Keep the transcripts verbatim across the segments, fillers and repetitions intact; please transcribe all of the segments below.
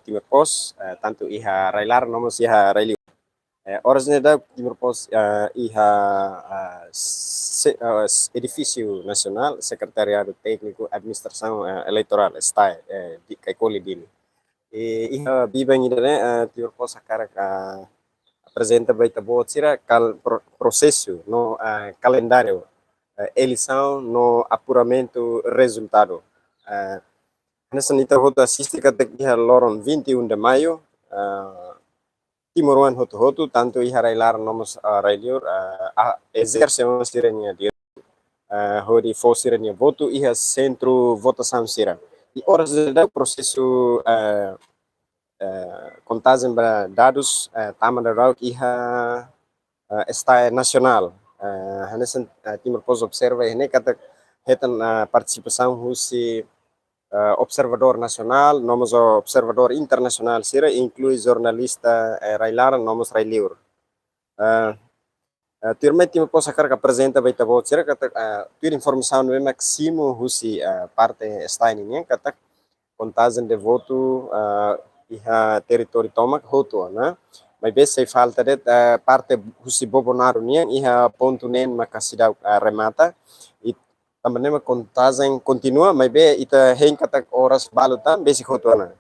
Timor Post, eh, tantu iha rai-laran no mós iha rai-liur. Eh, oras ne'e daudauk Timor Post, eh, iha, eh, se-, eh, s-, edifísiu nasionál, Sekretariadu Tékniku Administrasaun, eh, Eleitorál, STAE, eh, di Caicoli, Dili. I iha biban ida-ne'e, eh, Timor Post hakarak, eh, aprezenta ba ita-boot sira kal-, pro-, prosesu no, eh, kalendáriu, eh, eleisaun no apuramentu rezultadu. Eh, hanesan ita hotu asiste katak iha loron vinte e um de maio, eh, timoroan hotu-hotu, tantu iha rai-laran no mós, eh, rai-liur, eh, a-, ezerse ona sira-nia direitu, eh, hodi fó sira-nia votu iha sentru votasaun sira. I oras daudauk prosesu, eh, eh, kontajen ba dadus, eh, tama daudauk iha, eh, STAE nasionál. Eh, hanesan, eh, Timor Post observa iha ne'e katak hetan, eh, partisipasaun husi, eh, observadór nasionál, no mós observadór internasionál sira, inklui jornalista, eh, rai-laran no mós rai-liur. Eh, eh, tuirmai Timor Post hakarak aprezenta ba ita-boot sira katak, eh, tuir informasaun ne'ebé mak simu husi, eh, parte STAE nian katak kontajen de votu, eh, iha territóriu tomak hotu ona. Maibé sei falta de'it, eh, parte husi Bobonaro nian iha pontu neen maka seidauk, eh, remata. I tanba ne'e mak kontajen kontinua, maibé ita hein katak oras balu tan besik hotu ona.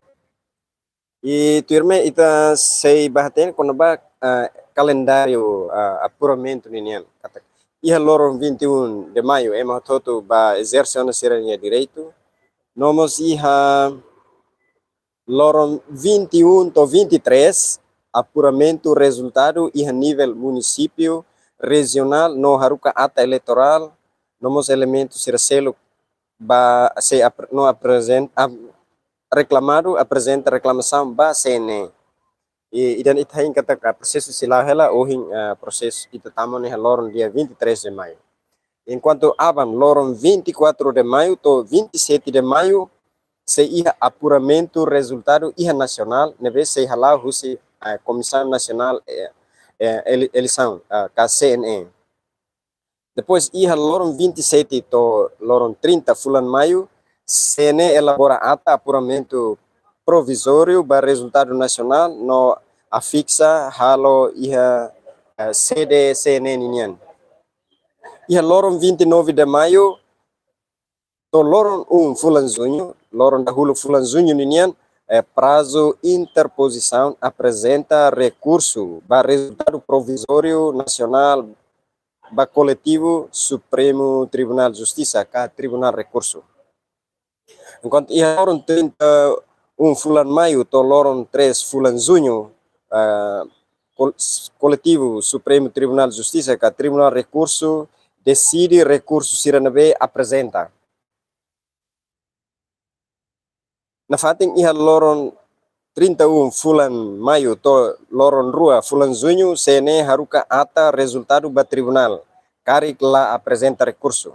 I tuirmai ita sei bá hatene kona-ba, eh, kalendáriu, eh, apuramentu ninian. Katak iha loron vinte e um de maio ema hotu-hotu bá ezerse ona sira-nia direitu. No mós iha loron vinte e um to'o vinte e três, apuramentu rezultadu iha nivel munisípiu, rejionál no haruka ata eleitorál, no mós elementu sira seluk ba sei ap-, no aprezenta, ap-, reklamadu aprezenta reklamasaun ba CNE. I, ida-ne'e ita hein katak prosesu sei la'o hela ohin, eh, prosesu ita tama ona iha loron dia vinte e três de maio. Enkuantu aban loron vinte e quatro de maio to'o vinte e sete de maio, sei iha apuramentu rezultadu iha nasionál, ne'ebé sei hala'o husi, eh, Komisaun Nasionál, eh, eh, Ele-, Eleisaun, eh, ka CNE. Depois, iha loron vinte e sete to'o loron trinta fulan maio, CNE elabora ata apuramentu provizóriu ba rezultadu nasionál no afiksa halo iha, eh, sede CNE ninian. Iha loron vinte e nove de maio to'o loron um fulan juñu, loron dahuluk fulan juñu ninian, eh, prazu interpozisaun aprezenta rekursu ba rezultadu provizóriu nasionál ba koletivu Supremu Tribunál Justisa ka Tribunál Rekursu. Enkuantu iha loron trinta e um fulan maio to'o loron três fulan juñu, eh, kol-, koletivu Supremu Tribunál Justisa ka Tribunál Rekursu deside rekursu sira ne'ebé aprezenta. Nafatin iha loron trinta e um fulan maio to'o loron rua fulan juñu, CNE haruka ata rezultadu ba tribunál, karik la aprezenta rekursu.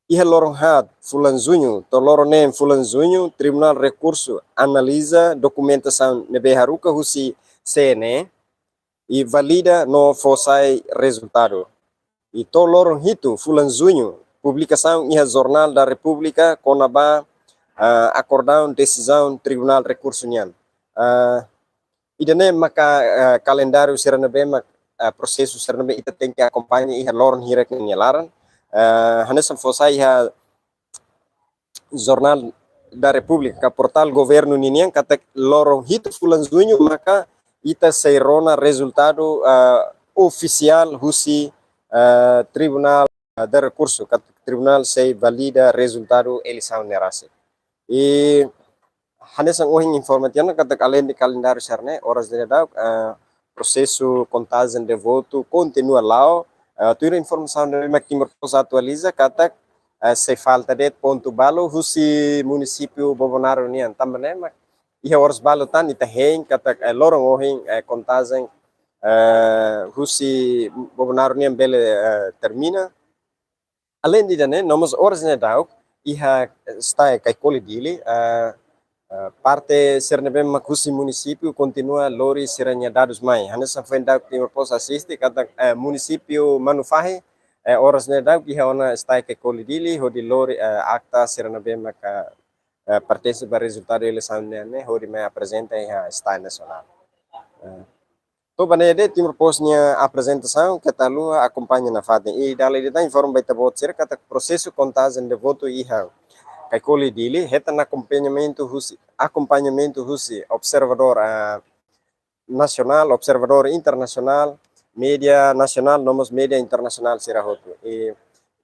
Iha loron haat fulan juñu to'o loron neen fulan juñu, Tribunál Rekursu analiza dokumentasaun ne'ebé haruka husi CNE i valida no fó sai rezultadu. I to'o loron hitu fulan juñu, publikasaun iha Jornál da Repúblika kona-ba, ah, akordaun desizaun Tribunál Rekursu nian. Ah, ida-ne'e maka, ah, kalendáriu sira ne'ebé mak, ah, prosesu sira ne'ebé ita tenke akompaña iha loron hirak nia laran. Ah, hanesan fó sai iha Jornál da Repúblika, ka portál governu ninian, katak loron hitu fulan juñu maka ita sei rona rezultadu, ah, ofisiál husi, ah, Tribunál, ah, da Rekursu, katak tribunál sei valida rezultadu eleisaun ne'e rasik. I hanesan ohin informa tiha ona katak aleinde kalendáriu sira-ne'e, oras ne'e daudauk, eh, prosesu kontajen de votu kontinua la'o. Eh, tuir informasaun ne'ebé mak Timor Post atualiza katak, eh, sei falta de'it pontu balu husi munisípiu Bobonaro nian. Tanba ne'e mak iha oras balu tan ita hein katak, eh, loron ohin, eh, kontajen, eh, husi Bobonaro nian bele, eh, termina. Aleinde ida-ne'e, no mós oras ne'e daudauk, iha STAE Caicoli Dili, eh, eh, parte sira ne'ebé mak husi munisípiu kontinua lori sira-nia dadus mai. Hanesan foin daudauk Timor Post asiste, katak, eh, munisípiu Manufahi, eh, oras ne'e daudauk iha ona STAE Caicoli Dili, hodi lori, eh, akta sira ne'ebé mak, eh, eh, pertense ba rezultadu eleisaun ne'e, ne'e hodi mai aprezenta iha Estadu Nasionál. Eh, to'o ba ne'e de'it Timor Post nia aprezentasaun, keta haluha akompaña nafatin. I dala ida tan informa ba ita-boot sira katak prosesu kontajen de votu iha Caicoli, Dili, hetan akompañamentu husi, akompañamentu husi observadór, ah, nasionál, observadór internasionál, média nasionál, no mós média internasionál sira hotu. I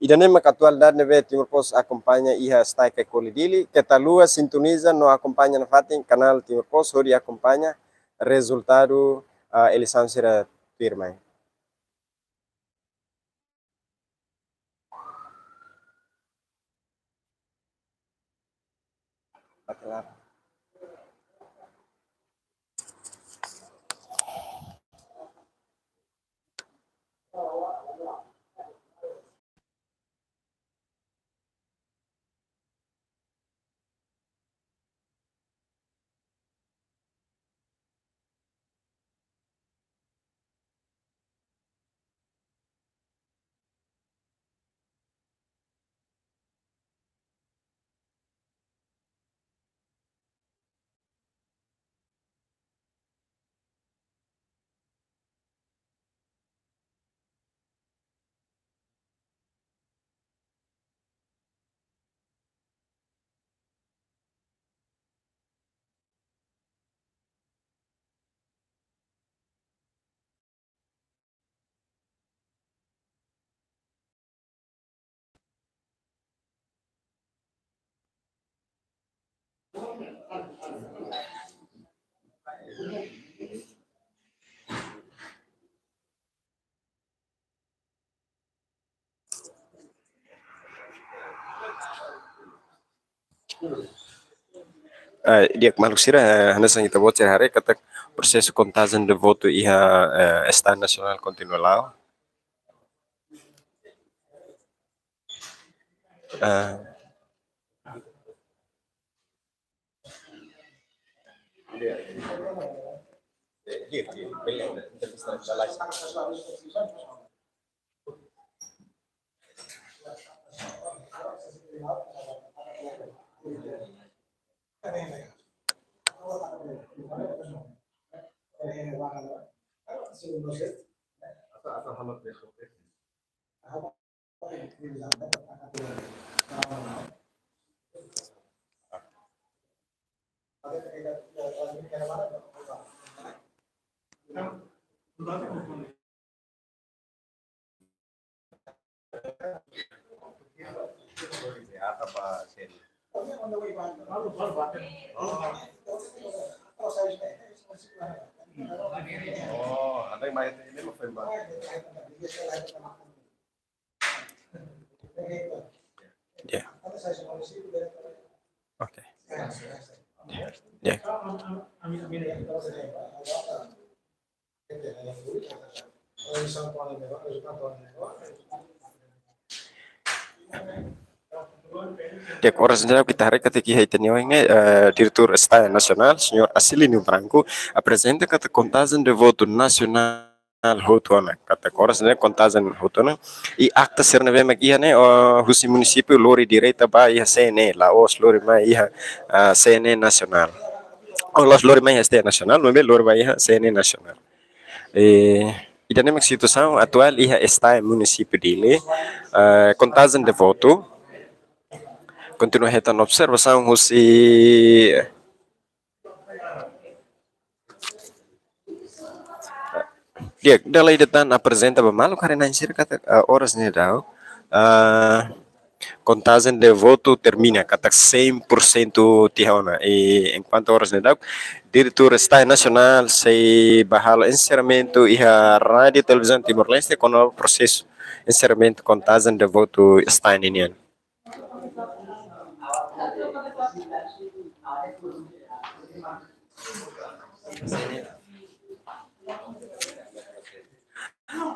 ida-ne'e mak atualidade ne'ebé Timor Post akompaña iha Estadu Caicoli, Dili, keta haluha sintoniza no akompaña nafatin kanál Timor Post hodi akompaña rezultadu, ah, eleisaun sira tuirmai. Eh, di'ak maluk sira, eh, hanesan ita-boot sira haree katak prosesu kontajen de votu iha, eh, Estadu Nasionál kontinua la'o. Eh, Ya. Oke. Ya. Ya. Di'ak, oras ne'e daudaun ita haree katak iha ita-nia oin ne'e, eh, Diretór Estadu Nasionál, Señór Acilino Branco, aprezenta katak kontajen de votu nasionál hotu ona, katak oras ne'e kontajen hotu ona, i akta sira ne'ebé mak iha ne'e, oh, husi munisípiu lori direta ba iha C N E, la'ós lori mai iha, ah, C N E nasionál. Oh, la'ós lori mai iha Estadu Nasionál, maibé lori ba iha C N E nasionál. Eh, ida-ne'e mak situasaun atuál iha Estadu Munisípiu Dili, eh, kontajen de votu. Kontinua hetan observasaun husi, di'ak, dala ida tan aprezenta ba maluk haree-na'in sira katak, eh, oras ne'e daudaun, eh, kontajen de votu termina, katak cem por cento tiha ona. I enkuantu oras ne'e daudaun, Diretór Estadu Nasionál sei bá halo enserramentu iha Rádiu Televizaun Timor-Leste kona-ba prosesu enserramentu kontajen de votu Estadu ninian.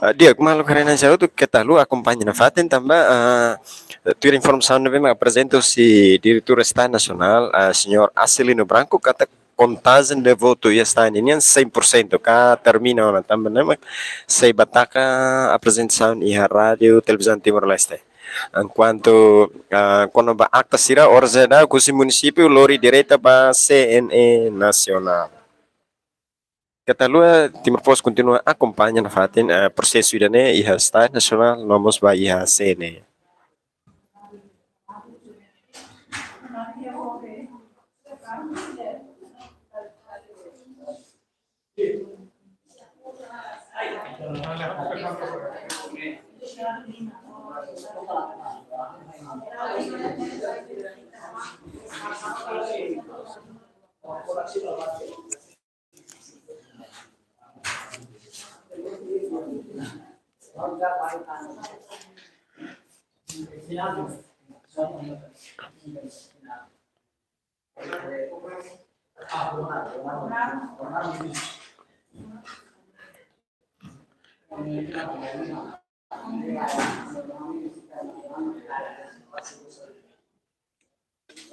Ah, di'ak, maluk haree-na'in sira hotu, keta haluha akompaña nafatin tanba, ah, tuir informasaun ne'ebé mak aprezenta husi Diretór Estadu Nasionál, ah, Señór Acilino Branco, katak kontajen de votu iha Estadu ninian cem por cento, ka termina ona, tanba ne'e mak sei bá taka aprezentasaun iha Rádiu Televizaun Timor-Leste. Enkuantu, ah, kona-ba akta sira, oras ne'e daudaun husi munisípiu lori direta ba C N E Nasionál. Keta haluha, Timor Post kontinua akompaña nafatin, eh, prosesu ida-ne'e iha Estadu Nasionál no mós ba iha C N E.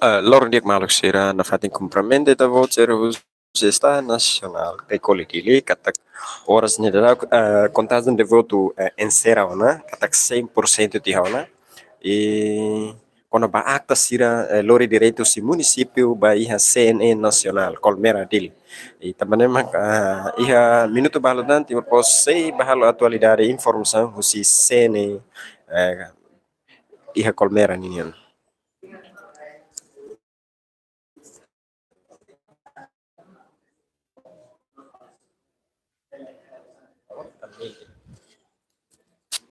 Eh, loron di'ak maluk sira, nafatin kumprimentu ita-boot sira husi Estadu Nasionál Caicoli Dili, katak oras ne'e daudaun, eh, kontajen de votu, eh, enserra ona, katak cem por cento tiha ona. I kona-ba akta sira, eh, lori direta husi munisípiu ba iha C N E Nasionál Colmera Dili. I tanba ne'e mak, ah, iha minutu balu tan Timor Post sei bá halo atualidade informasaun husi C N E, eh, iha Colmera ninian.